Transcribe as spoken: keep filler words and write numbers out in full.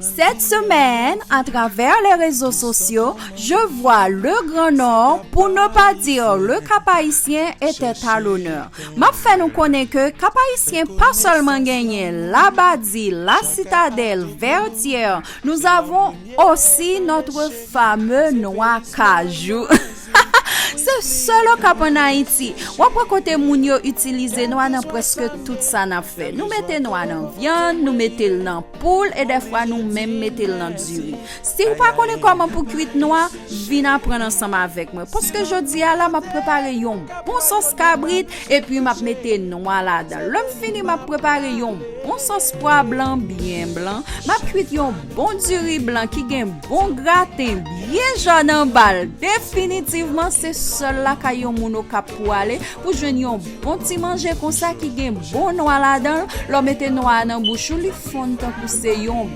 Cette semaine, à travers les réseaux sociaux, je vois le Grand Nord, pour ne pas dire le Cap-Haïtien, était à l'honneur. M ap fè nou konnen ke Cap-Haïtien pa sèlman genyen Labadi, La Citadelle, Vertières, nous avons aussi notre fameux nwa kajou. Se sèl Okap ann Ayiti. W ap wè kote moun yo itilize nwa nan prèske tout sa n ap fè. Nou mete nwa nan vyann, nou mete l nan poul, e dèfwa nou menm mete l nan diri. Si w pa konnen kòman pou kwit nwa, vin aprann ansanm avèk mwen. Paske jodi a la, m ap prepare yon bon sòs kabrit, epi m ap mete nwa ladan l. Lè m fini, m ap prepare yon bon sòs pwa blan, byen blan. M ap kwit yon bon diri blan ki gen bon graten, byen jòn anba l. Definitivman, se sèl lakay yon moun Okap pou w ale pou jwenn yon bon ti manje konsa ki gen bon nwa ladan l. Lè w mete nwa a nan bouch ou, li fonn tankou se yon